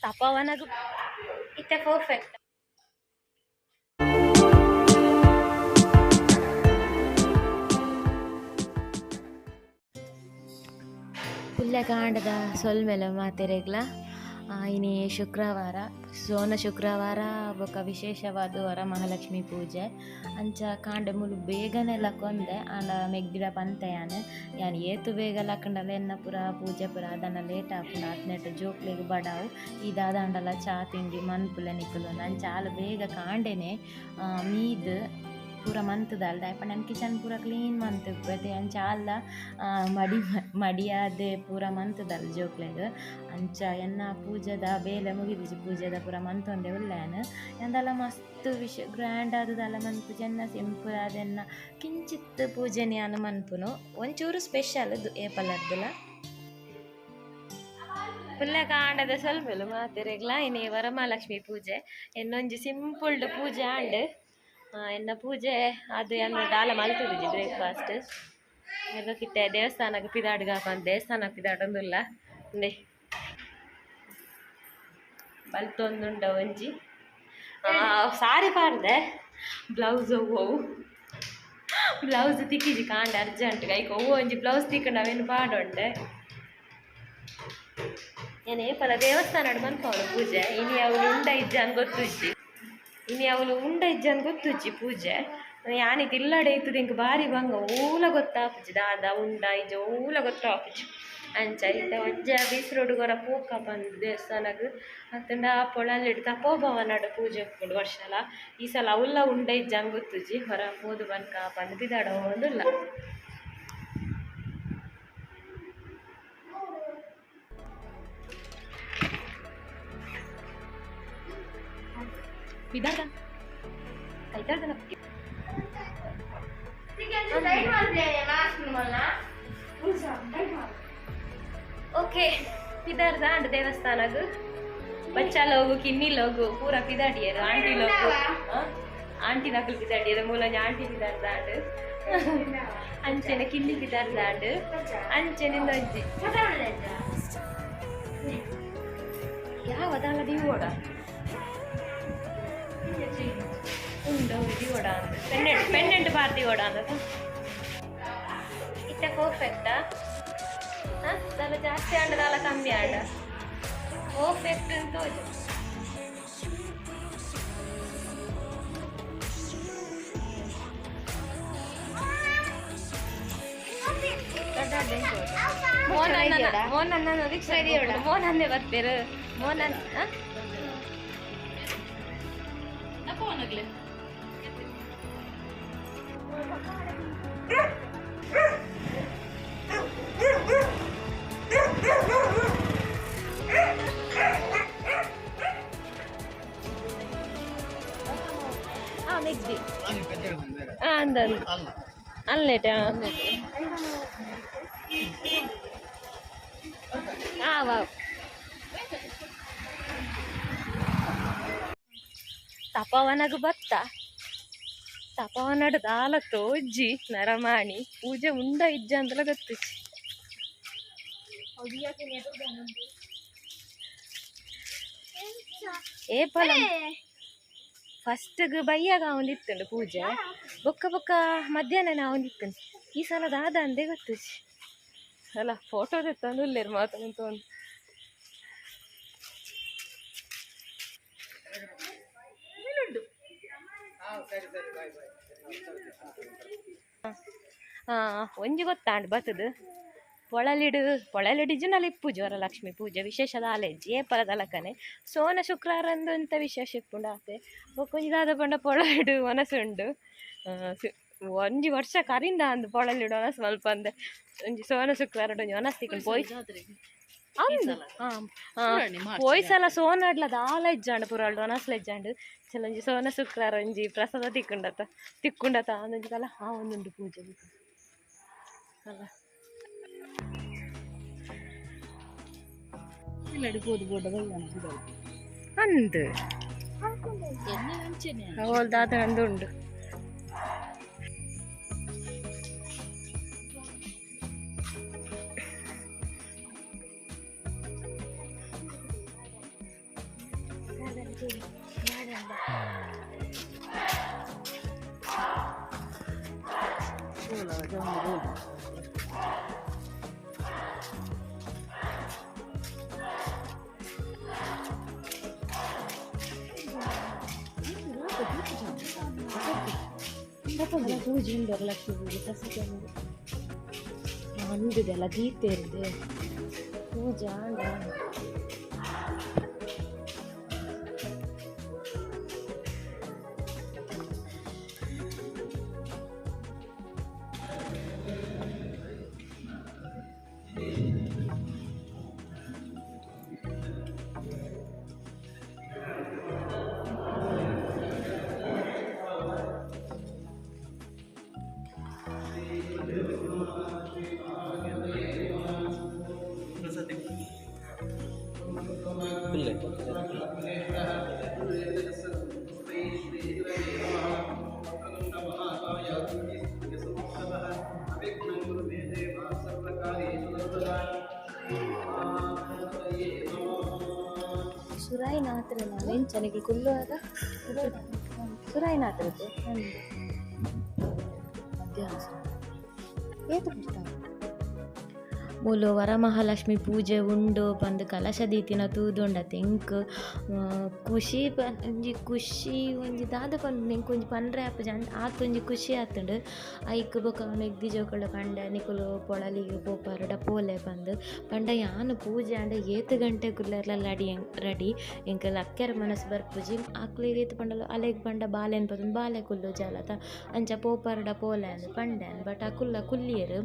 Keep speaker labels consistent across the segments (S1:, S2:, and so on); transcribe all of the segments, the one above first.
S1: ತಪವನಗು ಇತ್ತೆ ಪರ್ಫೆಕ್ಟ್. ಪುಲ್ಯಕಾಂಡದ ಸೊಲ್ಮೆಲ ಮಾತೆರೆಗ್ಲ. ಇನಿ ಶುಕ್ರವಾರ, ಸೋನ ಶುಕ್ರವಾರ ಬೊಕ ವಿಶೇಷವಾದ ವರಮಹಾಲಕ್ಷ್ಮಿ ಪೂಜೆ. ಅಂಚ ಕಾಂಡೆ ಮುಲು ಬೇಗನೆ ಲಕ್ಕೊಂದೆ ಆಂಡ ಮೆಗ್ದಿಡ ಪಂತೆ ಯಾನ್ ಯಾನ್ ಏತು ಬೇಗ ಲಕ್ಕಂಡಲ ಎನ್ನ ಪೂರ ಪೂಜೆ ಪೂರ ಅದನ್ನ ಲೇಟ್ ಆಪುಂಡು. ಆತ್ನೆಟ್ ಜೋಕ್ಲೆಗ್ ಬಡಾವು ಈ ದಾದಾಂಡಲ ಚಾ ತಿಂಡಿ ಮನ್ಪುಲೆ ನಿಕುಲು. ಅಂಚ ಆಲು ಬೇಗ ಕಾಂಡೆನೆ ಮೀದ್ ಪೂರ ಮಂತುದಾಲ್ ದಾಯೆ ಪಂಡ ಕಿಚನ್ ಪೂರ ಕ್ಲೀನ್ ಮಂತ್ ಅಂಚ ಆಲ್ಲ ಮಡಿ ಮಡಿಯಾದೆ ಪೂರ ಮಂತುದಾಲ್ ಜೋಕ್ಲೆಗ್. ಅಂಚ ಎನ್ನ ಪೂಜೆದ ಬೇಲೆ ಮುಗಿದಿಜಿ, ಪೂಜೆದ ಪೂರ ಮಂತೊಂದೆ ಉಲ್ಲೆ ಯಾನ್ ಮಸ್ತ್ ವಿಶ್ ಗ್ರ್ಯಾಂಡ್ ಆದದಲ್ಲ ಮನ್ಪುಜಿ, ಎನ್ನ ಸಿಂಪಲ್ ಆದೆನ್ನ ಕಿಂಚಿತ್ ಪೂಜೆನೆ ಯಾನ್ ಮನ್ಪುನು. ಒಂಚೂರು ಸ್ಪೆಷಲ್ ಏಪಲರ್ದುಲ. ಪುಲ್ಯ ಕಾಂಡದ ಸೊಲ್ಮೆಲು ಮಾತೆರೆಗ್ಲ. ಇನಿ ವರಮಹಾಲಕ್ಷ್ಮಿ ಪೂಜೆ, ಎನ್ನೊಂಜಿ ಸಿಂಪಲ್ಡ್ ಪೂಜೆ ಆಂಡ್. ಎನ್ನ ಪೂಜೆ ಅದು ಯಾನ್ ದಾಲ ಮಲ್ತುದಿಜಿ ಬ್ರೇಕ್ಫಾಸ್ಟ್. ಕಿತ್ತೆ ದೇವಸ್ಥಾನಕ್ಕೆ ಪಿದಾಡ್ಗ ಪಂದ್ ದೇವಸ್ಥಾನ ಪಿದಾಡೊಂದುಲ್ಲ. ಉಂದೆ ಬಲ್ತೊಂದುಂಡ ಒಂಜಿ ಸಾರಿ ಪಾಡ್ದೆ, ಬ್ಲೌಸ್ ಒವ್ವು ಬ್ಲೌಸ್ ತಿಕ್ಕಿಜಿ ಕಾಂಡ ಅರ್ಜೆಂಟ್ ಐಕ್ ಒವ್ವು ಒಂಜಿ ಬ್ಲೌಸ್ ತಿಕ್ಕಂಡ ಅವೇನು ಪಾಡೊಂಡೆ. ಯಾನ್ ಏಪಲ ದೇವಸ್ಥಾನಡ್ ಮನ್ಪವಳು ಪೂಜೆ. ಇನಿ ಅವಳು ಉಂಡ ಇಜ್ಜ ಅಂದ್ ಗೊತ್ತುಜ್ಜಿ, ಇನಿ ಅವಳು ಉಂಡ ಇಜ್ಜ ಅಂದ್ ಗೊತ್ತುಜ್ಜಿ ಪೂಜೆ. ಯಾನಿತ್ ಇಲ್ಲಡೆ ಇತ್ತುದು ಎಂಕ್ ಬಾರಿ ಬಂಗ ಓಲ ಗೊತ್ತಾಪುಜಿ ದಾದ ಉಂಡ ಇಜ್ಜ ಓಲ ಗೊತ್ತಾಪುಜಿ. ಅಂಚ ಇತ್ತೆ ಒಂಜ ಬೀಸ್ರೋಡ್ ಗೊರ ಪೋಕ ಪಂದ್ ದೇವಸ್ಥಾನಗ್ ಅತ್ತಂಡ ಪೊಳಲಿಡ್ ತಪೋಭವನಡ್ ಪೂಜೆ ಉಪ್ಪುಂಡು ವರ್ಷಲ. ಈ ಸಲ ಅವುಲ್ಲ ಉಂಡ ಇಜ್ಜ ಅಂದ್ ಗೊತ್ತುಜ್ಜಿ, ಹೊರ ಪೋದು ಬನ್ಕ ಪಂದ್ ಪಿದಾಡೊಂದುಲ್ಲ. ಪಿದಾಡ ಕೈತಾಡ್ದನ. ಓಕೆ ಪಿದಾರ್ದ ಅಂಡ್ ದೇವಸ್ಥಾನಗ್ ಬಚ್ಚ ಲೋಗು ಕಿನ್ನಿ ಲೋಗು ಪೂರ ಪಿದಾಡಿಯರು. ಆಂಟಿ ಲೋಗು ಆಂಟಿ ನಕಲು ಪಿದಾಡಿಯರು, ಮೂಲೊಂಜಿ ಆಂಟಿ ಪಿದಾರ್ದ ಅಂಡ್ ಅಂಚೆನೆ ಕಿನ್ನಿ ಪಿದಾರ್ದ ಅಂಡ್ ಅಂಚೆನೆ ಒಂಜಿ ಯಾವ ದಾಲ ದಿವೋಡ ಉಂಡು ದಿವೋಡ ಅಂದ್ ಪೆಂಡೆಂಟ್ ಪೆಂಡೆಂಟ್ ಬಾರ್ ದಿವೋಡ ಅಂದ ಇತ್ತೆ ಪರ್ಫೆಕ್ಟಾ? ದಾಲ ಜಾಸ್ತಿ ಆಂಡ ದಾಲ ಕಮ್ಮಿ ಆಂಡ ಪರ್ಫೆಕ್ಟ್ ಅಂತ ತೋಜು. ಮೋನನ್ನ ಮೋನನ್ನೇ ಬರ್ತೀರು ಮೋನನ್. ಮೆಗ್ದಿ ಅಂದ ಅಲ್ಲೇಟ ವಾ ತಪವನಗು ಬತ್ತ ತಪವನಡ್ ದಾಲ ತೋಜ್ಜಿ ನರಮಾಣಿ ಪೂಜೆ ಉಂಡ ಇಜ್ಜ ಅಂತಲ ಗೊತ್ತುಜ್ಜಿ. ಏಪಲ ಫಸ್ಟ್ಗ್ ಬಯ್ಯಾಗ ಒಂದಿತ್ತುಂಡು ಪೂಜೆ, ಬೊಕ್ಕ ಬೊಕ್ಕ ಮಧ್ಯಾಹ್ನ ಒಂದಿತ್ತುಂಡು. ಈ ಸಲ ದಾದ ಅಂದೇ ಗೊತ್ತುಜ್ಜಿ. ಅಲ್ಲ ಫೋಟೋ ತೆತ್ತೊಂದು ಉಲ್ಲೇರು ಮಾತ ನಿಂತೊಂದು. ಒಂಜಿ ಗೊತ್ತಾಂಡ್ ಬತ್ತದು ಪೊಳಲಿಡು ಪೊಳಲಿಡು ಇಜ್ಜಿಂಡಲ ಇಪ್ಪುಜಿ ವರಲಕ್ಷ್ಮಿ ಪೂಜೆ ವಿಶೇಷ ದಾಲ ಇಜ್ಜಿ ಏಪಲ ದಲಕನೆ. ಸೋನ ಶುಕ್ರವಾರಂದು ಅಂತ ವಿಶೇಷ ಇಪ್ಪುಂಡು ಆತೆ. ಬೊಕ್ಕ ಒಂಜಿ ದಾದ ಪಂಡ ಪೊಳಲಿಡು ಮನಸ್ಸುಂಡು. ಒಂಜಿ ವರ್ಷ ಕರಿಂದ ಅಂದ್ ಪೊಳಲಿಡು ಒನಸ್ ಮಲ್ಪಂದೆ ಒಂಜಿ ಸೋನ ಶುಕ್ರವಾರ ಒಂಜಿ ಒನಸ್ ತಿಕ್ಕುಂಡು ಪೋಯ್ ಪೋಯ್ ಸಲ ಸೋನಾಡ್ಲ ದಾಲ ಇಜ್ಜಾಂಡ್ ಪುರಾಲ್ಡ್ ಒನಸ್ಲ ಇಜ್ಜಾಂಡ್. ಚಲ ಒಂಜಿ ಸೋನ ಶುಕ್ರವಾರ ಒಂಜಿ ಪ್ರಸಾದ ತಿಕ್ಕುಂಡತ ತಿಕ್ಕುಂಡತ ಅಂದೊಂಜಿ ಕಲ ಆ ಒಂದುಂಡು ಪೂಜೆ ಅಲ್ಲ. ಅಂದ್ ಅವಳು ದಾದ ಅಂದುಂಡು. ಪೂಜೆ ಉಂಡು ಲಕ್ಷ್ಮೀ ಪೂಜೆ ಪ್ರಸಾದ ಉಂಡು ಅಂದಿದೆಲ್ಲ ದೀಪೇರಿದೆ ಪೂಜೆ ಆಂಡ ಸುರಾಯಿನಾಥ್ರಲ್ಲ ಎಂಚನಿಗೆ ಕುಲ್ಲುವಾಗ ಸುರಾಯಿನಾಥ್ರದ್ದು ಏತು ಪುಸ್ತಕ ಮೂಲು ವರಮಹಾಲಕ್ಷ್ಮಿ ಪೂಜೆ ಉಂಡು ಪಂದ್ ಕಲಶ ದೀತಿನ ತೂದುಂಡತೆ ಎಂಕ್ ಖುಷಿ ಒಂಜಿ ಖುಷಿ ಒಂಜಿ ದಾದ ಪನ್ಪುಂಡು ಎಂಕ್ ಒಂಜಿ ಪನ್ರೆ ಆಪುಜಿ ಆತೊಂಜಿ ಖುಷಿ ಆತುಂಡು. ಐಕ್ ಬೊಕ ಮೆಗ್ದಿ ಜೋಕುಲು ಪಂಡ ನಿಕುಲು ಪೊಳಲಿಗ್ ಪೋಪರ್ಡ ಪೋಲೆ ಪಂದ್ ಪಂಡ ಯಾನ್ ಪೂಜೆ ಆಂಡ ಏತ್ ಗಂಟೆ ಕುಲ್ಲೆರ್ಲ ರೆಡಿ ಎಂಕ್ ಲಕ್ಕೆರ ಮನಸ್ ಬರ್ಪುಜಿ. ಅಕ್ಲೆಗ್ ಏತ್ ಪಂಡಲ ಅಲೆಗ್ ಪಂಡ ಬಾಲೆನ್ ಪತೊಂದು ಬಾಲೆ ಕುಲ್ಲು ಜಲತ ಅಂಚ ಪೋಪರ್ಡ ಪೋಲೆ ಅಂದ್ ಪಂಡೆ ಬಟ್ ಅಕುಲ್ಲ ಕುಲ್ಲಿಯೆರ್.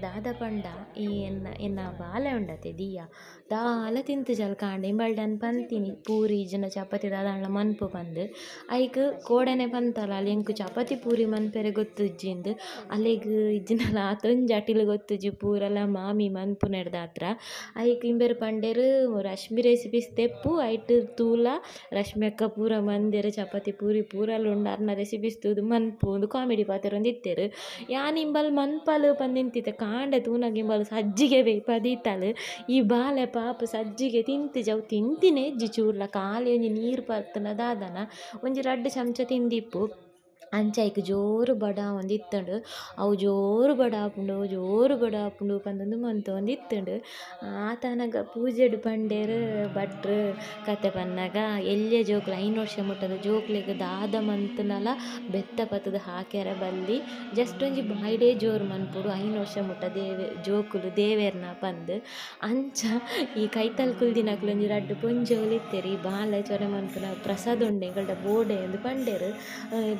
S1: ದಾದ ಪಂಡ ಈ ಎನ್ನ ಎನ್ನ ಬಾಲೆ ಉಂಡತೆ ದಿಯಾ ದಾಲ ತಿಂತುಜಲ್ ಕಾಂಡೆ ಇಂಬಲ್ಡನ್ ಪಂತಿನಿ ಪೂರಿ ಇಜ್ಜಿಂಡ ಚಪಾತಿ ದಾದಾಂಡ್ಲ ಮನ್ಪು ಪಂದ್ ಐಕ್ ಕೋಡೆನೆ ಪಂತಲ ಅಲ್ ಎಂಕ್ ಚಪಾತಿ ಪೂರಿ ಮನ್ಪೆರೆ ಗೊತ್ತುಜ್ಜಿಂದ್ ಅಲೆಗ್ ಇಜ್ಜಿಂಡಲ ಆತೊಂಜಿ ಅಟಿಲ್ ಗೊತ್ತುಜ್ಜಿ ಪೂರಲ ಮಾಮಿ ಮನ್ಪುನೆಡ್ದಾತ್ರ. ಐಕ್ ಇಂಬೆರ್ ಪಂಡೆರ್ ರಶ್ಮಿ ರೆಸಿಪೀಸ್ ತೆಪ್ಪು ಐಟ್ ತೂಲ ರಶ್ಮಿ ಅಕ್ಕ ಪೂರ ಮಂದೆರ್ ಚಪಾತಿ ಪೂರಿ ಪೂರಲ ಉಂಡು ಅರ್ನ ರೆಸಿಪೀಸ್ ತೂದು ಮನ್ಪು ಉಂದು ಕಾಮಿಡಿ ಪಾತೆರೊಂದಿತ್ತೆರ್. ಯಾನ್ ಇಂಬಲ್ ಮನ್ಪಲ್ ಪಂದ್ ಕಾಂಡೆ ತೂನಗ ಇಂಬಲ್ ಸಜ್ಜಿಗೆ ಬೇಯ್ಪದೀತಲ್ ಈ ಬಾಲೆ ಪಾಪ ಸಜ್ಜಿಗೆ ತಿಂತುಜಿ ಅವು ತಿಂತಿನೇ ಇಜ್ಜಿ ಚೂರ್ಲ ಖಾಲಿ ಒಂಜಿ ನೀರು ಪತ್ತುನ ದಾದನ ಒಂಜಿ ರಡ್ಡ್ ಚಮಚ ತಿಂದಿಪ್ಪು. ಅಂಚ ಐಕ್ ಜೋರು ಬಡ ಒಂದಿತ್ತುಂಡು ಅವು ಜೋರು ಬಡ ಆಪುಂಡು ಜೋರು ಬಡ ಆಪುಂಡು ಪಂದೊಂದು ಮಂತೊಂದಿತ್ತುಂಡು. ಆತನಗ ಪೂಜೆಡ್ ಪಂಡೆರ್ ಭಟ್ರು ಕತೆ ಪನ್ನಗ ಎಲ್ಯ ಜೋಕುಲು 5 ವರ್ಷ ಮುಟ್ಟದ ಜೋಕ್ಲೆಗ್ ದಾದ ಮಂತುನಲ ಬೆತ್ತ ಪತ್ತುದು ಹಾಕ್ಯರ ಬಲ್ಲಿ ಜಸ್ಟ್ ಒಂಜಿ ಬಾಯ್ಡೇ ಜೋರು ಮನ್ಪೊಡು 5 ವರ್ಷ ಮುಟ್ಟ ದೇವೆ ಜೋಕುಲು ದೇವೆರ್ನ ಪಂದ್. ಅಂಚ ಈ ಕೈತಲ್ ಕುಲ್ದಿನಕುಲು ಒಂಜಿ ರಡ್ಡ್ ಪೊಂಜೋಲು ಇತ್ತೆರ್ ಈ ಬಾಲೆ ಚೊರೆ ಮನ್ಪುನ ಪ್ರಸಾದ ಉಂಡು ಎಂಕಲ್ಡ ಬೋಡೆ ಅಂದ್ ಪಂಡೆರ್.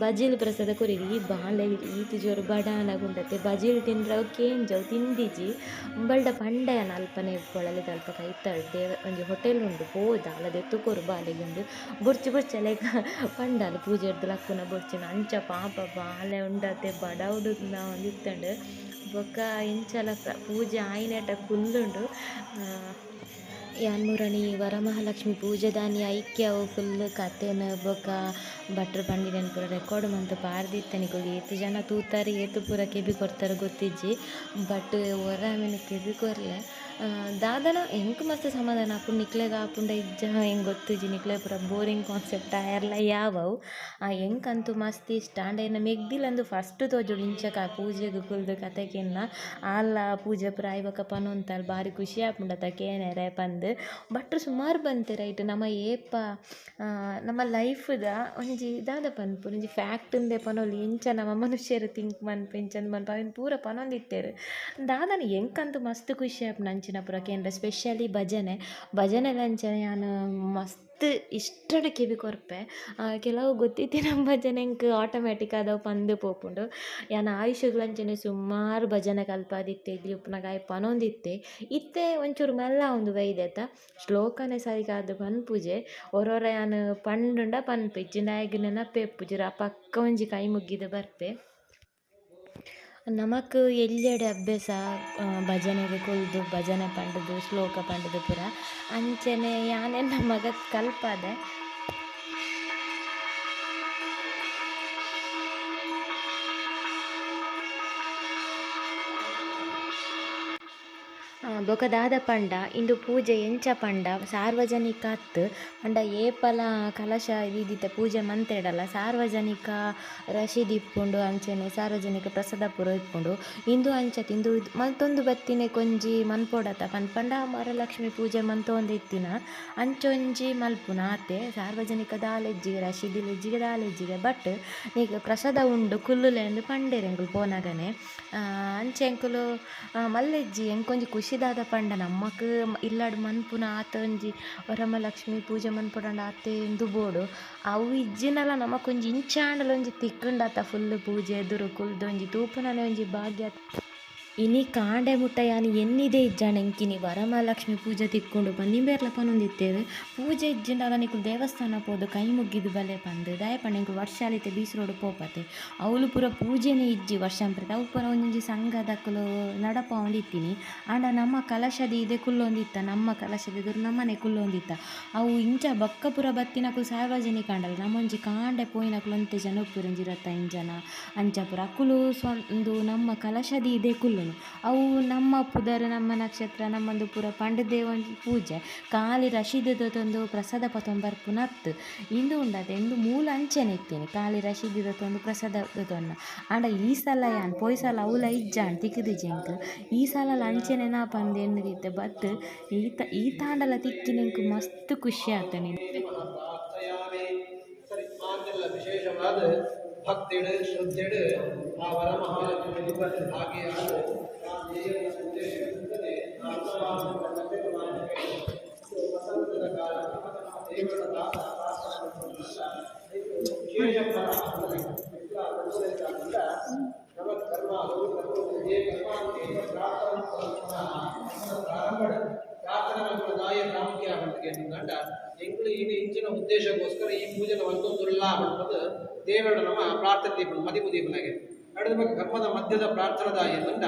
S1: ಬಜಿಲ್ ಪ್ರಸಾದ ಕೊರಿಯೆರ್. ಈ ಬಾಲೆ ಈತ್ ಜೋರು ಬಡಾನಗ ಉಂಡತೆ ಬಜಿಲ್ ತಿಂದ್ರ ಅವು ಕೇಂಜವು ತಿಂದಿಜಿ ಉಂಬಲ್ಡ ಪಂಡೆ ಯಾನ್ ಅಲ್ಪನೆ ಪೊಳಲಿದ ಅಲ್ಪ ಕೈತಲ್ ದೇವ ಒಂಜಿ ಹೋಟೆಲ್ ಉಂಡು ಪೋದು ಅಲ್ಲ ದೆತ್ತುಕೊರು ಬಾಲೆಗ್ ಉಂಡು ಬೊರ್ಚಿ ಬೊರ್ಚಿ ಅಲೆಗ್ ಪಂಡಲ್ ಪೂಜೆರ್ದ್ ಲಕ್ಕುನ ಬೊರ್ಚಿನ ಅಂಚ ಪಾಪ ಬಾಲೆ ಉಂಡತೆ ಬಡವುಡು ಇತ್ತುಂಡು. ಬೊಕ್ಕ ಇಂಚಲ ಪೂಜೆ ಆಯಿನೇಟ ಕುಲ್ಲುಂಡು. ಯಾನ್ ಮುರಣಿ ವರಮಹಾಲಕ್ಷ್ಮಿ ಪೂಜೆದಾನಿ ಐಕ್ಯ ಅವು ಫುಲ್ ಕತೆನ್ ಬೊಕ ಭಟ್ರು ಪಂಡಿನೆನ್ ಪೂರ ರೆಕಾರ್ಡ್ ಮಂತ್ ಪಾರ್ದಿತ್ತೆ. ನಿಕುಲು ಏತ್ ಜನ ತೂತಾರ್ ಏತ್ ಪೂರ ಕೆಬಿ ಕೊರ್ತಾರ್ ಗೊತ್ತಿಜ್ಜಿ ಬಟ್ ಒರ ಆಮೆನ್ ಕೆಬಿ ಕೊರ್ಲೆ ದಾದನ ಎಂಕ್ ಮಸ್ತ್ ಸಮಾಧಾನ ಆಪುಂಡು ನಿಕ್ಲೆಗ್ ಆಪುಂಡ ಇಜ್ಜ ಎಂಕ್ ಗೊತ್ತಿಜ್ಜಿ. ನಿಕ್ಲೆ ಪೂರ ಬೋರಿಂಗ್ ಕಾನ್ಸೆಪ್ಟ್ ಆಯರ್ಲ ಯಾವವು ಎಂಕಂತೂ ಮಸ್ತ್ ಇಷ್ಟ. ಆಂಡ ಎನ್ನ ಮೆಗ್ದಿಲಂದು ಫಸ್ಟ್ ತೋಜೊಡು ಇಂಚಕ ಪೂಜೆಗ್ ಕುಲ್ದು ಕತೆ ಕೇನ್ನ ಆಲ್ಲ ಪೂಜೆ ಪೂರ ಆಯಿ ಬೊಕ ಪನೊಂತಾಲ್ ಬಾರಿ ಖುಷಿ ಆಪುಂಡತ ಕೇನೆರೆ ಪಂದ್. ಭಟ್ರು ಸುಮಾರು ಬಂತೆ ರೈಟ್ ನಮ ಏಪ ನಮ್ಮ ಲೈಫ್ದ ಒಂಜಿ ದಾದ ಪನ್ಪುನು ಒಂಜಿ ಫ್ಯಾಕ್ಟ್ ಉಂದೆ ಪನೊಲಿ ಎಂಚ ನಮ್ಮ ಮನುಷ್ಯರು ಥಿಂಕ್ ಮನ್ಪು ಎಂಚಂದ್ ಮನ್ಪು ಅವೆನ್ ಪೂರ ಪನೊಂದಿತ್ತೆರ್. ದಾದನ ಎಂಕಂತೂ ಮಸ್ತ್ ಖುಷಿ ಆಪುಂಡು ಅಂಚಿನ ಪೂರ ಕೇಂದ್ರ ಸ್ಪೆಷಲಿ ಭಜನೆ ಭಜನೆಲಂಚನೆ ಯಾನ್ ಮಸ್ತ್ ಇಷ್ಟಡ್ ಕೆಬಿ ಕೊರ್ಪೆ. ಕೆಲವು ಗೊತ್ತಿತ್ತಿನ ಭಜನೆ ಎಂಕ್ ಆಟೋಮ್ಯಾಟಿಕ್ ಆದ್ ಅವು ಪಂದ್ ಪೋಪುಂಡು. ಯಾನ್ ಆಯುಷಗ್ಲಂಚನೆ ಸುಮಾರು ಭಜನೆ ಕಲ್ಪಾದಿತ್ತೆ ಎಲ್ಯ ಉಪ್ಪುನಗ ಆಯೆ ಪನೊಂದಿತ್ತೆ. ಇತ್ತೆ ಒಂಚೂರು ಮಲ್ಲ ಆವೊಂದು ಬೈದೆತ ಶ್ಲೋಕನೆ ಸರಿಗಾದ್ ಪನ್ಪುಜೆ ಒರೊರ ಯಾನ್ ಪಂಡುಂಡ ಪನ್ಪೆ ಇಜ್ಜಿಂಡ ಆಯಗ್ ನೆನಪೇ ಇಪ್ಪುಜಿ ರಪಕ್ಕ ಒಂಜಿ ಕೈ ಮುಗ್ಗಿದ್ ಬರ್ಪೆ. ನಮಕ್ ಎಲ್ಯಡೆ ಅಭ್ಯಾಸ ಭಜನೆಗ್ ಕುಲ್ದು ಭಜನೆ ಪಂಡುದು ಶ್ಲೋಕ ಪಂಡುದು ಪೂರ ಅಂಚನೆ ಯಾನ್ ಎನ್ನ ಮಗಕ್ ಕಲ್ಪಾದೆ. ಬೊಕ ದಾದ ಪಂಡ ಇಂದು ಪೂಜೆ ಎಂಚ ಪಂಡ ಸಾರ್ವಜನಿಕ ಅತ್ತ್ ಪಂಡ ಏಪಲ ಕಲಶ ದೀದಿತ್ತೆ ಪೂಜೆ ಮಂತೆಡಲ ಸಾರ್ವಜನಿಕ ರಶೀದಿ ಇಪ್ಪುಂಡು ಅಂಚನೆ ಸಾರ್ವಜನಿಕ ಪ್ರಸಾದ ಪೂರ ಇಪ್ಪುಂಡು. ಇಂದು ಅಂಚ ಇಂದು ಮಲ್ತೊಂದು ಬತ್ತಿನ ಒಂಜಿ ಮನ್ಪೊಡತ ಪಂಡ ವರಲಕ್ಷ್ಮಿ ಪೂಜೆ ಮಂತೊಂದು ಇತ್ತಿನ ಅಂಚೊಂಜಿ ಮಲ್ಪುನ ಆತೆ. ಸಾರ್ವಜನಿಕ ದಾಲ ಇಜ್ಜಿಗೆ ರಶೀದಿ ಇಜ್ಜಿಗೆ ದಾಲ ಇಜ್ಜಿಗೆ ಬಟ್ ನಿಕ್ ಪ್ರಸಾದ ಉಂಡು ಕುಲ್ಲುಲೆ ಅಂದ್ ಪಂಡೆರ್ ಎಂಕುಲು ಪೋನಗನೆ. ಅಂಚ ಎಂಕುಲು ಮಲ್ಲೆಜ್ಜಿ ಎಂಕೊಂಜಿ ಖುಷಿ ದಾದ ಪಂಡ ನಮ್ಮಕ್ ಇಲ್ಲಡ್ ಮನ್ಪುನ ಆತ ಒಂಜಿ ವರಮಹಾಲಕ್ಷ್ಮಿ ಪೂಜೆ ಮನ್ಪೊಡಂಡ ಆತೆ ಇಂದು ಬೋಡು. ಅವು ಇಜ್ಜಿಂಡಲ ನಮಕೊಂಜಿ ಇಂಚ ಆಂಡಲ ಒಂಜಿ ತಿಕ್ಕುಂಡತ ಫುಲ್ ಪೂಜೆ ಎದುರು ಕುಲ್ದು ಒಂಜಿ ತೂಪುನನೆ ಒಂಜಿ ಭಾಗ್ಯ. ಇನಿ ಕಾಂಡೆ ಮುಟ್ಟ ಯಾನ್ ಎನ್ನಿದೆ ಇಜ್ಜಾಂಡ ಎಂಕಿನಿ ವರಮಹಾಲಕ್ಷ್ಮಿ ಪೂಜೆ ತಿಕ್ಕುಂಡು ಪಂದ್ ಇಂಬೆರ್ಲ ಪನೊಂದಿತ್ತೆರ್. ಪೂಜೆ ಇಜ್ಜಿಂಡಲ ನಿಕುಲು ದೇವಸ್ಥಾನ ಪೋದು ಕೈ ಮುಗ್ಗಿದ್ ಬಲೆ ಪಂದ್. ದಾಯೆ ಪಂಡ ಎಂಕುಲು ವರ್ಷಾಲಿತೆ ಬೀಚ್ ರೋಡ್ ಪೋಪತೆ ಅವ್ಲು ಪೂರ ಪೂಜೆನೆ ಇಜ್ಜಿ ವರ್ಷಾಂಪ್ರತಿ ಅವು ಪೂರ ಒಂಜೊಂಜಿ ಸಂಘದಕುಲು ನಡಪಾವೊಂದಿತ್ತಿನಿ. ಆಂಡ ನಮ್ಮ ಕಲಶ ದೀದೆ ಕುಲ್ಲೊಂದಿತ್ತ, ನಮ್ಮ ಕಲಶದ ಎದುರು ನಮ್ಮನೆ ಕುಲ್ಲೊಂದಿತ್ತ. ಅವು ಇಂಚ ಬೊಕ್ಕ ಪೂರ ಬತ್ತಿನಕುಲು ಸಾರ್ವಜನಿಕ ಆಂಡಲ ನಮ್ಮೊಂಜಿ ಕಾಂಡೆ ಪೋಯಿನಕುಲು ಒಂತೆ ಜನ ಉಪ್ಪುವೆರ್ ಒಂಜಿ 25 ಜನ ಅಂಚ ಪೂರ ಅಕುಲು ಉಂದು ನಮ್ಮ ಕಲಶ ದೀದೆ ಕುಲ್ಲುನು. ಅವು ನಮ್ಮ ಪುದರ್ ನಮ್ಮ ನಕ್ಷತ್ರ ನಮ್ಮೊಂದು ಪೂರ ಪಂಡುದೇ ಒಂಜಿ ಪೂಜೆ ಖಾಲಿ ರಶೀದಿ ದೆತೊಂದು ಪ್ರಸಾದ ಪತೊಂದು ಬರ್ಪುನ ಅತ್ತ್. ಇಂದು ಉಂಡತೆ ಇಂದು ಮೂಲ ಅಂಚನೆ ಇತ್ತೀನಿ ಖಾಲಿ ರಶೀದಿ ದೆತೊಂದು ಪ್ರಸಾದ ದೆತೊನ್ನ. ಆಂಡ ಈ ಸಲ ಯಾನ್ ಪೋಯಿ ಸಲ ಅವ್ಲ ಇಜ್ಜಾಂಡ್ ತಿಕ್ಕುದಿಜಿ ಎಂಕ್. ಈ ಸಲಲ ಅಂಚೆನೆನಾ ಪಂದ್ ಎನ್ನುದಿತ್ತೆ ಬಟ್ ಈತಾಂಡಲ ತಿಕ್ಕಿನ ಎಂಕ್ ಮಸ್ತ್ ಖುಷಿ ಆತುಂಡು.
S2: ವಿಶೇಷವಾದ ಭಕ್ತಿಡು ಶ್ರದ್ಧೆಡು ಆ ವರಮಹಾಲಕ್ಷ್ಮಿ ಭಾಗಿಯಾದ ಆ ದೇವರ ಉದ್ದೇಶದಿಂದಲೇ ವಸಂತದ ಕಾಲ ದೇವರ ವಿಶೇಷ ಪ್ರಾರ್ಥನೆ ದಾಯ ಪ್ರಾಮುಖ್ಯ ಗಂಡ ಎಂಗಳು ಇನ್ನು ಇಂಚಿನ ಉದ್ದೇಶಕ್ಕೋಸ್ಕರ ಈ ಪೂಜೆನ ಮಲ್ತೊಂದುಲ್ಲ ಪನ್ಪದು ದೇವರ ನಮ್ಮ ಪ್ರಾರ್ಥನೆ ದೀಪನ ಮದಿಪು ದೀಪನಾಗೆ ನಡೆದ ಬಗ್ಗೆ ಕರ್ಮದ ಮಧ್ಯದ ಪ್ರಾರ್ಥನದ ಎಂದಂಡ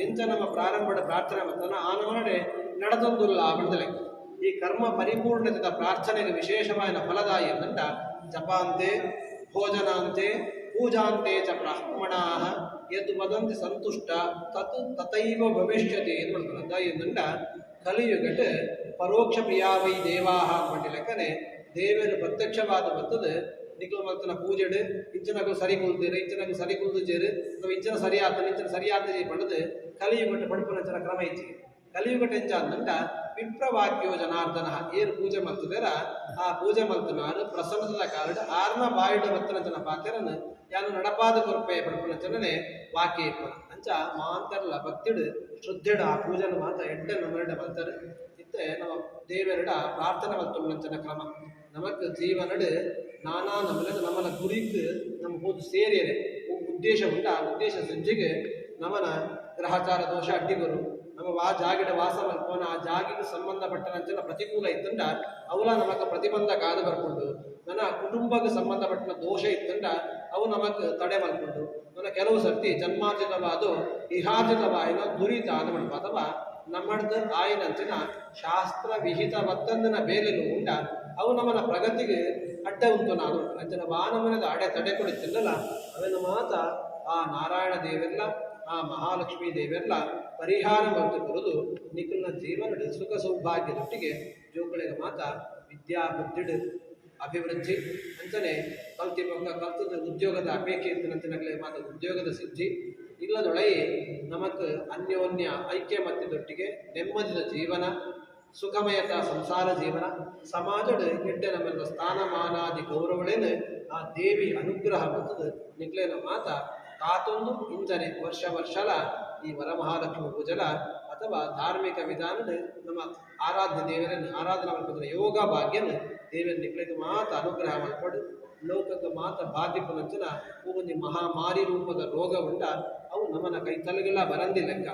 S2: ಎಂಚ ನಮ್ಮ ಪ್ರಾರಂಭದ ಪ್ರಾರ್ಥನೆ ಮತ್ತನ ಆನಮನಡೆ ನಡೆದೊಂದುಲ್ಲ ಪಂಡಲೆ. ಈ ಕರ್ಮ ಪರಿಪೂರ್ಣತೆದ ಪ್ರಾರ್ಥನೆಗೆ ವಿಶೇಷವಾದ ಫಲದಾಯಿ ಎಂದಂಡ ಜಪಾಂತೆ ಭೋಜನಾಂತೆ ಪೂಜಾಂತೆ ಚ ಬ್ರಾಹ್ಮಣಾಃ ಯದ್ ವದಂತಿ ಸಂತುಷ್ಟ ತತ್ ತಥೈವ ಭವಿಷ್ಯತಿ ಎಂದು ಮಾಡ್ತಾರೆ. ಎಂದಂಡ ಕಲಿಯುಗಟ್ ಪರೋಕ್ಷ ಪ್ರಿಯಾವೈ ದೇವಾಹ ಪಂಡಿ ಲೆಕ್ಕನೆ ದೇವರು ಪ್ರತ್ಯಕ್ಷವಾದ ಬರ್ತದೆ. ನಿಕ್ಲು ಮಲ್ತನ ಪೂಜೆಡು ಇಂಚಿನಕು ಸರಿ ಕುಲ್ದಿರು ಇಂಚಿನಕು ಸರಿ ಕುಲ್ದುಜೇರು ಅಥವಾ ಇಂಚಿನ ಸರಿ ಆತನ ಇಂಚಿನ ಸರಿ ಆತಜಿ ಪಂಡದು ಕಲಿಯುಗಟ್ ಪಡ್ಪುನಂಚಿನ ಕ್ರಮ ಇಜ್ಜಿ. ಕಲಿಯುಗಟ್ ಎಂಚ ಅಂದಂಡ ವಿಪ್ರವಾಕ್ಯೋ ಜನಾರ್ದನ ಏರು ಪೂಜೆ ಮಲ್ತದೇರ ಆ ಪೂಜೆ ಮಲ್ತನಾರು ಪ್ರಸನ್ನದ ಕಾರಣ ಆರ್ನ ಬಾಯಿಡ ಬತ್ತನಂಚನ ಪಾತೆರನು ಯಾನು ನಡಪಾದ ಕೊರ್ಪೆ ಪಡ್ಪುನಂಚನೆ ವಾಕ್ಯ ಇಪ್ಪನ. ಅಂಚ ಮಾಂತರ್ಲ ಭಕ್ತಿಡು ಶ್ರದ್ಧೆಡು ಆ ಪೂಜೆನ ಮಾತ ಎಡ್ಡೆ ನಮರಡ ಮಲ್ತಾರೆ. ಇತ್ತೆ ನಮ್ಮ ದೇವರಡ ಪ್ರಾರ್ಥನೆ ಮಲ್ತುಂಚನ ಕ್ರಮ ನಮಕ್ ಜೀವನಡು ನಾನಾ ನಮ್ಮನೆ ನಮ್ಮನ ಗುರಿಕ್ ನಮ್ಮ ಹೋದು ಸೇರಿಯರೆ ಉದ್ದೇಶ ಉಂಟ. ಆ ಉದ್ದೇಶ ಸಿದ್ಧಿಗೆ ನಮನ ಗ್ರಹಚಾರ ದೋಷ ಅಡ್ಡಿಗರು ನಮ್ಮ ವಾ ಜಾಗಿಡ ವಾಸ ಮಲ್ಪೋನ ಆ ಜಾಗಿಗೆ ಸಂಬಂಧಪಟ್ಟನಂಚಿನ ಪ್ರತಿಕೂಲ ಇತ್ತಂಡ ಅವಲ ನಮಕ ಪ್ರತಿಬಂಧ ಕಾದು ಬರ್ಕೊಂಡು ನನ್ನ ಕುಟುಂಬಕ್ಕೆ ಸಂಬಂಧಪಟ್ಟ ದೋಷ ಇತ್ತಂಡ ಅವು ನಮಕ್ ತಡೆ ಮಲ್ಕೊಂಡು ನನ್ನ ಕೆಲವು ಸರ್ತಿ ಜನ್ಮಾರ್ಜಿತವಾದ ಇಹಾರ್ಜಿತವಾಯಿನ ದುರಿತ ಆದ ಮಲ್ಪ ಅಥವಾ ನಮ್ಮಡ್ದು ಆಯಿನಂಚಿನ ಶಾಸ್ತ್ರ ವಿಹಿತ ವತ್ತಂದಿನ ಬೇಲೆಲು ಉಂಡ ಅವು ನಮ್ಮನ ಪ್ರಗತಿಗೆ ಅಡ್ಡ ಉಂಟು ನಾನು ಅಂಚಿನ ವಾನಮನದ ಅಡೆ ತಡೆ ಕೊಡುತ್ತಿಲ್ಲಲ್ಲ ಅವೆಲ್ಲ ಮಾತ ಆ ನಾರಾಯಣ ದೇವೆಲ್ಲ ಆ ಮಹಾಲಕ್ಷ್ಮೀ ದೇವೆಲ್ಲ ಪರಿಹಾರ ಮಂತು ಕೊರದು ನಿಖಲ್ನ ಜೀವನದ ಸುಖ ಸೌಭಾಗ್ಯದೊಟ್ಟಿಗೆ ಜೋಕುಳಿಗೆ ಮಾತ ವಿದ್ಯಾ ಬುದ್ಧಿಡ್ ಅಭಿವೃದ್ಧಿ ಅಂಚನೆ ಕಲ್ತಿ ಬೊಕ್ಕ ಕಲ್ತದ ಉದ್ಯೋಗದ ಅಪೇಕ್ಷೆ ಇತ್ತಿನಂಚಿನಕ್ಲೆ ಮಾತ ಉದ್ಯೋಗದ ಸಿದ್ಧಿ ಇಲ್ಲದೊಳೈ ನಮಕ್ ಅನ್ಯೋನ್ಯ ಐಕ್ಯಮತ್ಯದೊಟ್ಟಿಗೆ ನೆಮ್ಮದಿದ ಜೀವನ ಸುಖಮಯತ ಸಂಸಾರ ಜೀವನ ಸಮಾಜಡ್ ಎಡ್ಡೆ ನಮ್ಮೆಲ್ಲ ಸ್ಥಾನಮಾನಾದಿ ಗೌರವಗಳೇನು ಆ ದೇವಿ ಅನುಗ್ರಹ ಬರ್ತದೆ ನಿಕ್ಲೇನ ಮಾತ ಕಾತೊಂದು ಇಂಚನೆ ವರ್ಷ ವರ್ಷಲ ಈ ವರಮಹಾಲಕ್ಷ್ಮಿ ಪೂಜಲ ಅಥವಾ ಧಾರ್ಮಿಕ ವಿಧಾನದ ನಮ್ಮ ಆರಾಧ್ಯ ದೇವರನ್ನು ಆರಾಧನೆ ಮಲ್ಪುನ ಯೋಗ ಭಾಗ್ಯನ ದೇವರ ನಿಕ್ಲೆಗ್ ಮಾತ ಅನುಗ್ರಹ ಮಲ್ಪಡು ಲೋಕಕ್ಕೆ ಮಾತ ಬಾಧಿಪುನಂಚಿನ ಒಂಜಿ ಮಹಾಮಾರಿ ರೂಪದ ರೋಗ ಉಂಡ ಅವು ನಮನ ಕೈ ತಲೆಗೆಲ್ಲ ಬರಂದಿ ಲೆಕ್ಕ.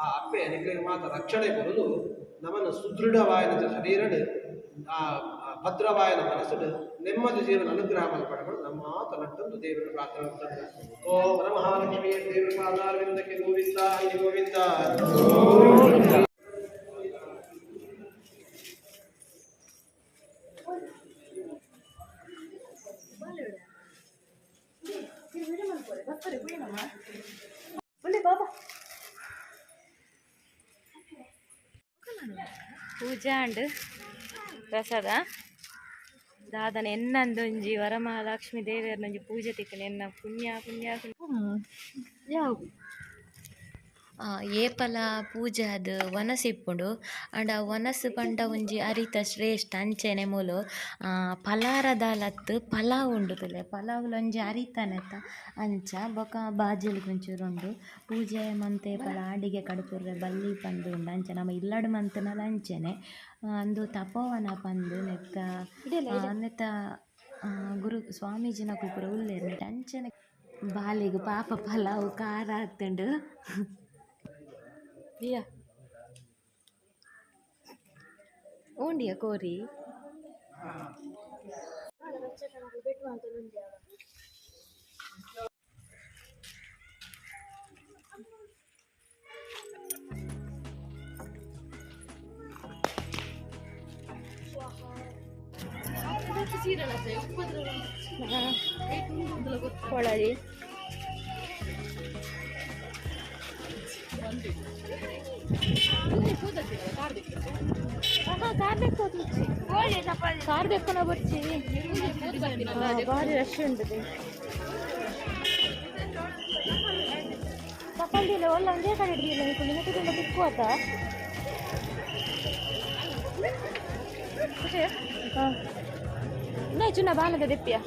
S2: ಆ ಅಪ್ಪೆ ನಿಕ್ಲೆಗ್ ಮಾತ ರಕ್ಷಣೆ ಕೊರದು ನಮನ ಸುದೃಢವಾಯನ ಶರೀರಡ್ ಆ ಭದ್ರವಾಯನ ಮನಸ್ಸುಡು ನೆಮ್ಮದಿ ಜೀವನ ಅನುಗ್ರಹ ಮಲ್ಪಡಗಳು ನಮ್ಮ ಮಾತ ನಟ್ಟೊಂದು ದೇವರ ಪ್ರಾರ್ಥನೆ ಮಾಡ್ತಾರೆ. ಓಂ ವರಮಹಾಲಕ್ಷ್ಮಿ ದೇವರ ಪಾದಾರವಿಂದಕ್ಕೆ ಗೋವಿಂದ ಹರಿ ಗೋವಿಂದ.
S1: ಬಾಬಾ. ಪೂಜೆ ಅಂಡ್ ಪ್ರಸಾದ ದಾದನ ಎನ್ನಂದೊಂಜಿ ವರಮಹಾಲಕ್ಷ್ಮಿ ದೇವಿಯರ್ನೊಂಜಿ ಪೂಜೆ ತಿಕ್ಕನೆ ಎನ್ನ ಪುಣ್ಯ ಪುಣ್ಯ ಯಾವ ಏಪಲ ಪೂಜೆ ಅದು ವನಸ್ ಇಪ್ಪುಂಡು ಆಂಡ ವನಸ್ ಪಂಡ ಒಂಜಿ ಅರಿತ ಶ್ರೇಷ್ಠ ಅಂಚೆನೆ ಮೂಲು ಫಲಾರದಾಲತ್ತು ಪಲಾವ್ ಉಂಡು ತುಲೆ ಪಲಾವ್ಲ ಒಂಜಿ ಅರಿತನೆತ ಅಂಚ ಬೊಕ ಬಾಜೆಲ್ ಒಂಚೂರು ಉಂಡು ಪೂಜೆ ಮಂತೆ ಪಲ ಅಡಿಗೆ ಕಡುಪುರ್ರೆ ಬಲ್ಲಿ ಪಂದು ಉಂಡು ಅಂಚ ನಮ ಇಲ್ಲಡ್ ಮಂತನಲ ಅಂಚೆನೆ ಅಂದು ತಪೋವನ ಪಂದು ನೆತ್ತ ನೆತ್ತ ಗುರು ಸ್ವಾಮೀಜಿನಕುಲು ಪೂರ ಉಲ್ಲೆರ್ ನೆಟ್ ಅಂಚನೆ ಬಾಲೆಗ್ ಪಾಪ ಪಲಾವ್ ಖಾರ ಆತುಂಡು ಇಯಾ ಓಂಡಿಯ ಕೋರಿ ಕೊಳಲಿ ಕಾರ್ ದೆಕ್ಕುನ ಬೊರ್ಚಿ ಬಾರಿ ರಶ್ ಉಂಟು ತಪಲ್ದಿಲ್ಲ ಒಲ್ಲ ಒಂದೇ ಕಡೆ ಹಿಡ್ದಿಲ್ಲ ನಿಕುಲು ನೆಟ್ಟುಗುಂಡ ತಿಕ್ಕುವತ ನೈ ಚುನ್ನ ಬಾನದ ದೆಪ್ಪಿಯ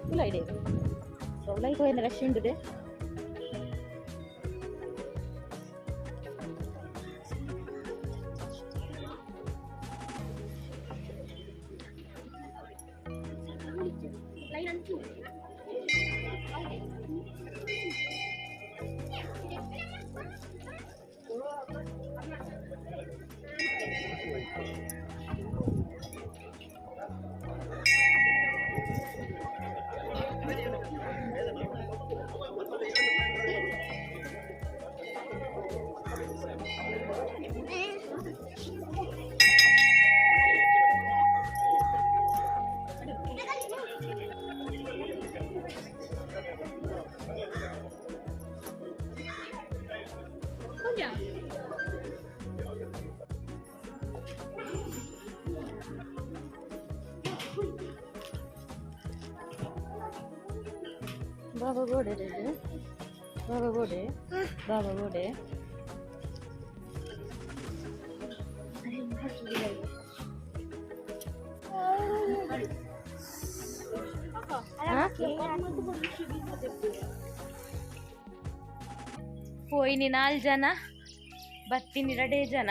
S1: ಉಲ್ಲ ಇದೆ ಉಲ್ಲ ಹೋಯಿನ ರಶ್ ಉಂಟುದೆ ಬಾಬಾ ಬೋಡೆ ಬಾಬಾ ಬೋಡೆ ಬಾಬಾ ಬೋಡೆ ಪೋಯಿನಿ ನಾಲ್ ಜನ ಬತ್ತಿನಿ ರಡೇ ಜನ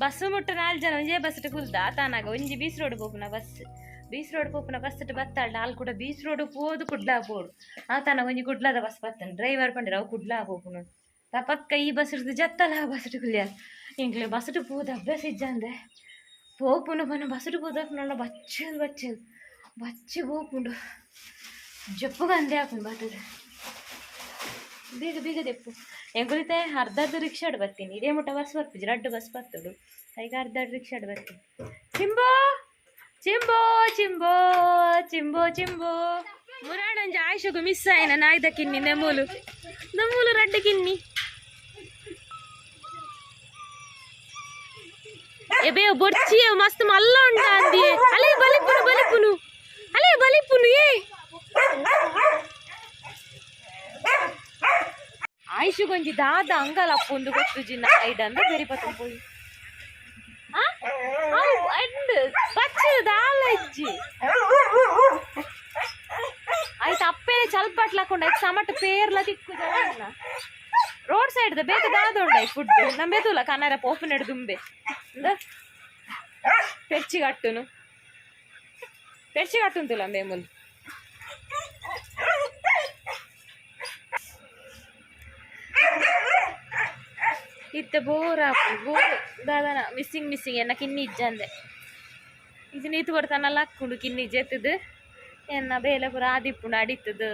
S1: ಬಸ್ ಮುಟ್ಟ ನಾಲ್ ಜನ ಒಂಜೇ ಬಸ್ ಕುಲ್ದ ತಾನಾಗ ಒಂಜಿ ಬೀಸ್ ರೋಡ್ ಪೋಪುನ ಬಸ್ ಬೀಸ್ ರೋಡ್ ಪೋಪುನ ಬಸ್ ಬತ್ತಾಳ್ಡ ಆಲ್ ಕೂಡ ಬೀಸ್ ರೋಡ್ ಪೋದು ಕುಡ್ಲಾ ಪೋಡು ಆ ತಾನಾಗ ಒಂಜಿ ಕುಡ್ಲಾದ ಬಸ್ ಬತ್ತಾನೆ ಡ್ರೈವರ್ ಪಂಡಿರ ಅವು ಕುಡ್ಲಾ ಪೋಪುನು ತಪಕ್ಕ ಈ ಬಸ್ ಹಿಡ್ದು ಜತ್ತಲ ಆ ಬಸ್ ಕುಲ್ಯ ಎಂಕ್ಲೆ ಬಸ್ ಪೋದು ಅಭ್ಯಾಸ ಇಜ್ಜಂದೆ ಪೋಪುನು ಪನ್ನ ಬಸ್ ಪೋದು ನನ್ನ ಬಚ್ಚದು ಬಚ್ಚದು ಬಚ್ಚಿ ಪೋಪುಂಡು ಜಪ್ಪುಗಂದೆ ಹಾಕೊಂಡು ಬರ್ತದೆ ಬೇಗ ಬೇಗ ದೆಪ್ಪು ಎಂಕುಲಿತೆ ಅರ್ಧ ಅರ್ಧ ರಿಕ್ಷಾಡ್ ಬರ್ತೀನಿ ಇದೇ ಮುಟ್ಟ ಬಸ್ ಬರ್ಪುಜಿ ರಡ್ಡು ಬಸ್ ಬರ್ತುಡು ಈಗ ಅರ್ಧ ರಿಕ್ಷಾಡ್ ಬರ್ತೀನಿ ಚಿಂಬೋ ಚಿಂಬೋ ಚಿಂಬೋ ಚಿಂಬೋ ಚಿಂಬೋ ಮುರಾಣಂಜ ಆಯುಷಗು ಮಿಸ್ ಆಯ್ನ ನಾಯ್ದ ಕಿನ್ನಿ ನೆಮೂಲು ನಮ್ಮೂಲು ರಡ್ಡು ಕಿನ್ನಿ ಎಬೆ ಬೊರ್ಚಿ ಮಸ್ತ್ ಮಲ್ಲ ಉಂಡ ಅಂದಿ ಅಲೆ ಬಲಿಪುನು ಬಲಿಪುನು ಅಲೆ ಬಲಿಪುನು ಏ ಆಯುಷಗೊಂಜಿ ದಾದ ಅಂಗಲಪ್ಪ ಒಂದು ಗೊತ್ತು ಜಿನ್ನ ಐಡಂದ ಬೆರಿ ಪತ್ತ ಪೋಯಿ ಬಚ್ಚದ ದಾಲ ಇಜ್ಜಿ ಆಯ್ತು ಅಪ್ಪೇನೆ ಚಲ್ಪಟ್ಲಾಕೊಂಡು ಆಯ್ತು ಸಮಟ್ ಪೇರ್ಲ ತಿಕ್ಕು ಜನ ರೋಡ್ ಸೈಡ್ the ಬೇಗ ದಾದ ಉಂಡಾಯ್ ಫುಡ್ ನಂಬೆತುಲ ಕನ್ನಡ ಪೋಪು ದುಂಬೆ ಅಂದ ಪೆರ್ಚಿ ಕಟ್ಟುನು ಪೆರ್ಚಿ ಕಟ್ಟುಂತುಲ ಮೇಮುಲ್ ಇತ್ತ ಬೋರ್ ಆಪುಂಡು ಬೋರ್ ದಾದನ ಮಿಸ್ಸಿಂಗ್ ಮಿಸ್ಸಿಂಗ್ ಎನ್ನ ಕಿನ್ನಿ ಇಜ್ಜಂದೆ ಇದು ನೀತು ಕೊಡ್ತಾನಲ್ಲ ಹಾಕೊಂಡು ಕಿನ್ನಿ ಜೆತ್ತದು ಎನ್ನ ಬೇಲೆ ಪೂರ ಆದಿಪ್ಪುಂಡು ಅಡಿತದು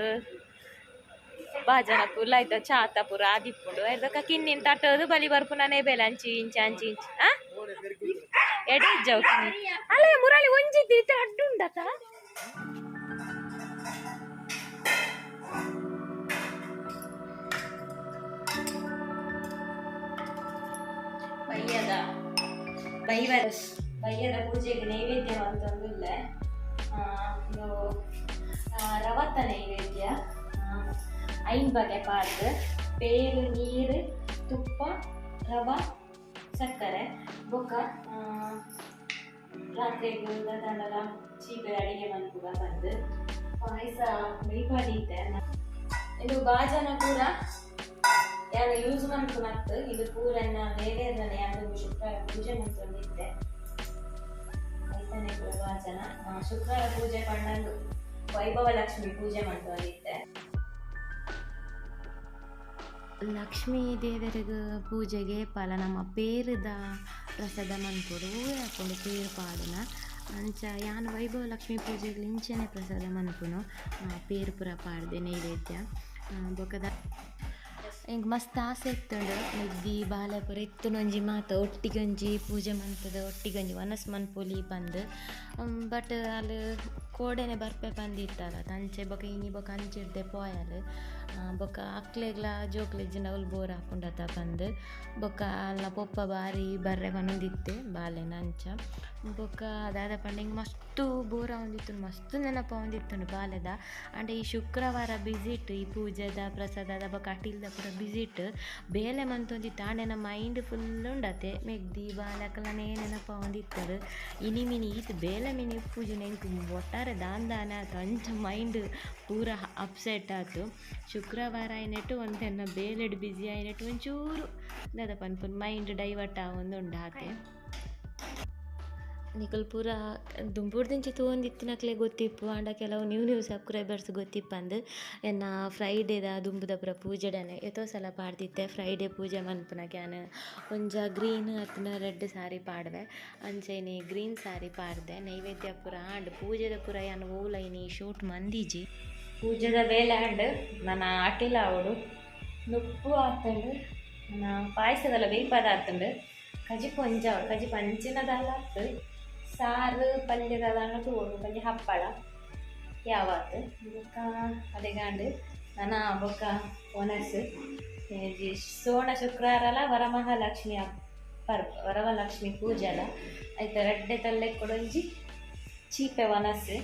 S1: ಬಾಜನ ಪೂರ ಆಯ್ತ ಚಾತ ಪೂರ ಆದಿಪ್ಪುಂಡು ಐದಕ್ಕ ಕಿನ್ನಿನ್ ತಟ್ಟೋದು ಬಲಿ ಬರ್ಪುನನೇ ಬೇಲೆ ಅಂಚಿ ಇಂಚಿ ಅಂಚಿ ಇಂಚಿ ಆ ಎಡೆ ಇಜ್ಜವು ಕಿನ್ನಿ ಅಲ್ಲೇ ಮುರಳಿ ಒಂಜಿದ್ದು ಇತ್ತ ಅಡ್ಡುಂಡತ. ಬಯ್ಯದ ಬಯ್ಯದ ಪೂಜೆಗೆ ನೈವೇದ್ಯ ಅಂತಂದಿಲ್ಲ. ಇದು ರವತ್ತ ನೈವೇದ್ಯ. 5 ಬಗೆ ಪಾಡ್ದು ಪೇರು, ನೀರು, ತುಪ್ಪ, ರವ, ಸಕ್ಕರೆ ಬೊಕ್ಕ ರಾತ್ರಿಗೆ ದಾದಾಂಡಲ ಚೀಪೆ ಅಡಿಗೆ ಮನ್ಪುಗ ಬಂದು ಪಾಯಸ ಬೇಯ್ಪಾಡಿದ್ದೆ. ಇದು ಬಾಜನ ಪೂರ ಯಾರು ಯೂಸ್ ಮನ್ಪುನತ್ತು. ಇದು ಪೂರನ್ನ ಬೇರೆ ಯಾರು ಶುಕ್ರವಾರ ಪೂಜೆ ಮಂತೊಂದಿದ್ದೆ. ಐತನೇ ಪೂರ ಬಾಜನ ಶುಕ್ರವಾರ ಪೂಜೆ ಪಂಡಂದು ವೈಭವ ಲಕ್ಷ್ಮಿ ಪೂಜೆ ಮಂತೊಂದಿದ್ದೆ. ಲಕ್ಷ್ಮೀ ದೇವರಿಗೆ ಪೂಜೆಗೆ ಪಲ ನಮ್ಮ ಪೇರದ ಪ್ರಸಾದ ಮನ್ಪೊಡು ಹಾಕೊಂಡು ಪೇರು ಪಾಡುನ. ಅಂಚ ಯಾನ್ ವೈಭವ ಲಕ್ಷ್ಮೀ ಪೂಜೆಗೆ ಇಂಚನೆ ಪ್ರಸಾದ ಮನ್ಪುನು. ಪೇರು ಪೂರ ಪಾಡ್ದೆ ನೈವೇದ್ಯ. ಬೊಕದ ಎಂಕ್ ಮಸ್ತ್ ಆಸೆ ಇತ್ತುಂಡು ಮೆಗ್ದಿ ಬಾಲೆ ಪೂರ ಇತ್ತುಂಡು ಒಂಜಿ ಮಾತ ಒಟ್ಟಿಗೆ ಒಂಜಿ ಪೂಜೆ ಮಂತದ ಒಟ್ಟಿಗೆ ಒಂಜಿ ವನಸ್ ಮನ್ಪೊಲಿ ಪಂದ್. ಬಟ್ ಅಲ್ ಕೋಡೆನೆ ಬರ್ಪೆ ಪಂದಿತ್ತಲ್ಲ ಅಂಚೆ ಬೊಕ ಇನಿ ಬೊಕ ಅಂಚಿರ್ದೆ ಪೋಯಲ್. ಬೊಕ ಅಕ್ಲೆಗ್ಲ ಜೋಕ್ಲೆಗ್ ಅವ್ಲು ಬೋರ್ ಆಪುಂಡತ ಪಂದ್. ಬೊಕ ಅಲ್ನ ಪೊಪ್ಪ ಬಾರಿ ಬರ್ರೆ ಪನೊಂದಿತ್ತೆ ಬಾಲೆನ ಅಂಚ. ಬೊಕ ದಾದ ಪಂಡ ಎಂಕ್ ಮಸ್ತ್ ಬೋರ್ ಆವೊಂದಿತ್ತುಂಡು, ಮಸ್ತ್ ನೆನಪಾವೊಂದಿತ್ತುಂಡು ಬಾಲೆದ. ಆಂಡ ಈ ಶುಕ್ರವಾರ ಬಿಸಿಟ್ ಈ ಪೂಜೆದ ಪ್ರಸಾದದ ಬೊಕ ಅಟಿಲ್ದ ಪೂರ ಬಿಸಿಟ್ ಬೇಲೆ ಮಂತೊಂದಿತ್ತು. ಆಂಡ ಎನ್ನ ಮೈಂಡ್ ಫುಲ್ ಉಂಡತೆ ಮೆಗ್ದಿ ಬಾಲೆ ಅಕಲ್ನನೇ ನೆನಪಾವೊಂದಿತ್ತುಂಡು. ಇನಿ ಮಿನಿ ಈತ್ ಬೇಲೆ ಮಿನಿ ಪೂಜೆ ಎಂಕ್ ಒಟ್ಟಾರೆ ದಾನ್ ದಾನೆ ಆತು. ಅಂಚ ಮೈಂಡ್ ಪೂರ ಅಪ್ಸೆಟ್ ಆತು. ಶುಕ್ರವಾರ ಆಯ್ನೆಟ್ಟು ಒಂತೆನ್ನ ಬೇಲೆಡ್ ಬಿಸಿ ಆಯ್ನೆಟ್ಟು ಒಂಚೂರು ದಾದ ಪನ್ಪುನು ಮೈಂಡ್ ಡೈವರ್ಟ್ ಆವೊಂದುಂಡು ಆತೆ. ನಿಕುಲು ಪೂರ ದುಂಬುಡ್ದಿಂಚಿ ತೂವೊಂದಿತ್ತಿನಕ್ಲೆ ಗೊತ್ತಿಪ್ಪು. ಆಂಡ ಕೆಲವು ನ್ಯೂ ನ್ಯೂ ಸಬ್ಸ್ಕ್ರೈಬರ್ಸ್ ಗೊತ್ತಿಪ್ಪಂದು ಎನ್ನ ಫ್ರೈಡೇದ ದುಂಬುದ ಪೂರ ಪೂಜೆಡನೆ ಏತೋ ಸಲ ಪಾಡ್ದಿತ್ತೆ. ಫ್ರೈಡೇ ಪೂಜೆ ಮನ್ಪುನಗ ಯಾನ್ ಒಂಜ ಗ್ರೀನ್ ಅತ್ತ್ಂಡ ರೆಡ್ ಸಾರಿ ಪಾಡ್ವೆ. ಅಂಚೆನೆ ಗ್ರೀನ್ ಸಾರಿ ಪಾಡ್ದೆ. ನೈವೇದ್ಯ ಪೂರ ಆಂಡ್ ಪೂಜೆದ ಪೂರ ಯಾನ್ ಓಲ ಇನಿ ಶೂಟ್ ಮಂದಿಜಿ. ಪೂಜೆದ ಬೇಲೆ ಆಂಡ್ ನನ ಅಟಿಲ ಆವೊಡು ನುಪ್ಪು ಆತುಂಡು, ನನ ಪಾಯಸದಲ್ಲ ಬೇಯ್ಪಾದ ಆತುಂಡು. ಕಜಿಪು ಒಂಜ ಕಜಿಪು ಅಂಚಿನದಾಲ ಆತು. ಸಾರು ಪಲ್ಯದಾದ ತೂವೊಡು ಒಂಜಿ ಹಪ್ಪಳ ಯಾವಾತು ಬೊಕ್ಕ ಅಡೆಗಾಂಡ್ ನನ ಬೊಕ್ಕ ಒನಸ್ ಸೋಣ ಶುಕ್ರವಾರಲ ವರಮಹಾಲಕ್ಷ್ಮಿ ಪರ್ಬ ವರಮಹಾಲಕ್ಷ್ಮಿ ಪೂಜೆಲ ಐತ ರಡ್ಡೆ ತಲ್ಲೆ ಕೊಡೊಂಜಿ ಚೀಪೆ ಒನಸ್.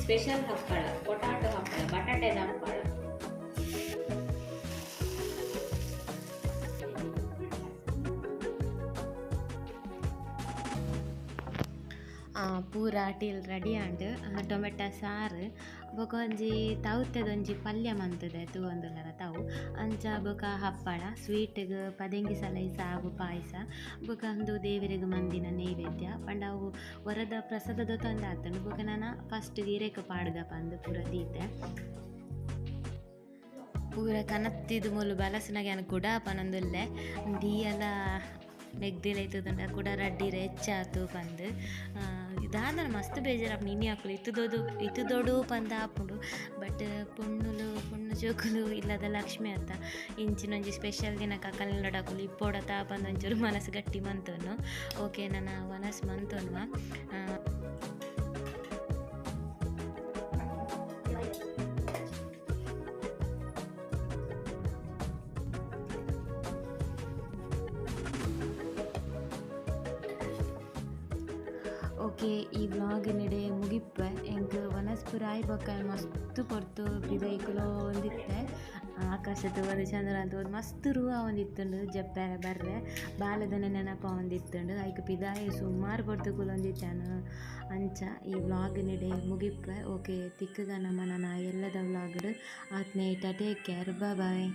S1: ಸ್ಪೆಷಲ್ ಹಪ್ಪಳ, ಪೊಟಾಟೊ ಹಪ್ಪಳ, ಬಟಾಟೆದ ಹಪ್ಪಳ. ಪೂರ ಅಟಿಲ್ ರೆಡಿ ಆಂಡ್. ಟೊಮೆಟೊ ಸಾರು ಬೊಕ ಒಂಜಿ ತೌತೆದೊಂಜಿ ಪಲ್ಯ ಮಂತುದೆ ತೂವೊಂದುಲ್ಲೆರ ತವು. ಅಂಚ ಬೊಕ ಹಪ್ಪಳ, ಸ್ವೀಟ್ಗ್ ಪದೆಂಗಿ ಸಲೈ ಸಾಗು ಪಾಯಸ ಬೊಕ ಉಂದು ದೇವೆರೆಗ್ ಮಂದಿನ ನೈವೇದ್ಯ ಪಂಡ ಅವು ವರದ ಪ್ರಸಾದದ ತೊಂದು ಆತುಂಡು. ಬೊಕ ನನ ಫಸ್ಟ್ ಇರೆಕ್ ಪಾಡ್ದ ಪಂದ್ ಪೂರ ದೀತೆ. ಪೂರ ಕನತ್ತಿದ್ ಮೂಲು ಬಲಸುನಗ ಯಾನ್ ಕುಡ ಪನೊಂದುಲ್ಲೆ ದೀಯಲ ಮೆಗ್ದಿಲ ಇತ್ತುಂಡ ಕುಡ ರಡ್ಡಿರೆ ಹೆಚ್ಚಾತು ಪಂದ್. ದಾದನ ಮಸ್ತ್ ಬೇಜಾರಾಪುಂಡು ಇನಿ ಆಪುಂಡು ಇತ್ತುದೊಡು ಇತ್ತುದೊಡು ಪಂದ್ ಆಪುಂಡು. ಬಟ್ ಪೊಣ್ಣುಲು ಪೊಣ್ಣು ಜೋಕುಲು ಇಲ್ಲದ ಲಕ್ಷ್ಮಿ ಅತ್ತ ಇಂಚಿನೊಂಜಿ ಸ್ಪೆಷಲ್ ದಿನಕ ಅಕಲ್ನಡಕುಲು ಇಪ್ಪೊಡತ ಪಂದ್ ಒಂಚೂರು ಮನಸ್ಸು ಗಟ್ಟಿ ಮಂತೊನ್ನು. ಓಕೆ ನನ ವನಸ್ ಮಂತೊನ್ವ. ಓಕೆ ಈ ವ್ಲಾಗ್ ನೆಡೆ ಮುಗಿಪ್ಪೆ. ಎಂಕ್ ವನಸ್ಪುರ ಆಯ್ ಬೊಕ್ಕ ಮಸ್ತ್ ಪೊರ್ತು ಪಿದೈಕುಲು ಒಂದಿತ್ತೆ. ಆಕಾಶ ತೂವೊಂದು ಚಂದ್ರ ತೂವೊಂದು ಮಸ್ತ್ ರೂ ಆವೊಂದಿತ್ತುಂಡು. ಜಪ್ಪೆರೆ ಬರ್ರೆ ಬಾಲೆದನೆ ನೆನಪಾವೊಂದಿತ್ತುಂಡು. ಐಕ್ ಪಿದಾಯಿ ಸುಮಾರು ಪೊರ್ತು ಕುಲೊಂದಿತ್ತಾನು. ಅಂಚ ಈ ವ್ಲಾಗ್ ನೆಡೆ ಮುಗಿಪ್ಪೆ. ಓಕೆ ತಿಕ್ಕುಗ ನಮ್ಮ ನನ ಎಲ್ಲದ ವ್ಲಾಗ್ಡ್ ಆತ್ನೇಟ. Take care. ಬಾಯ್.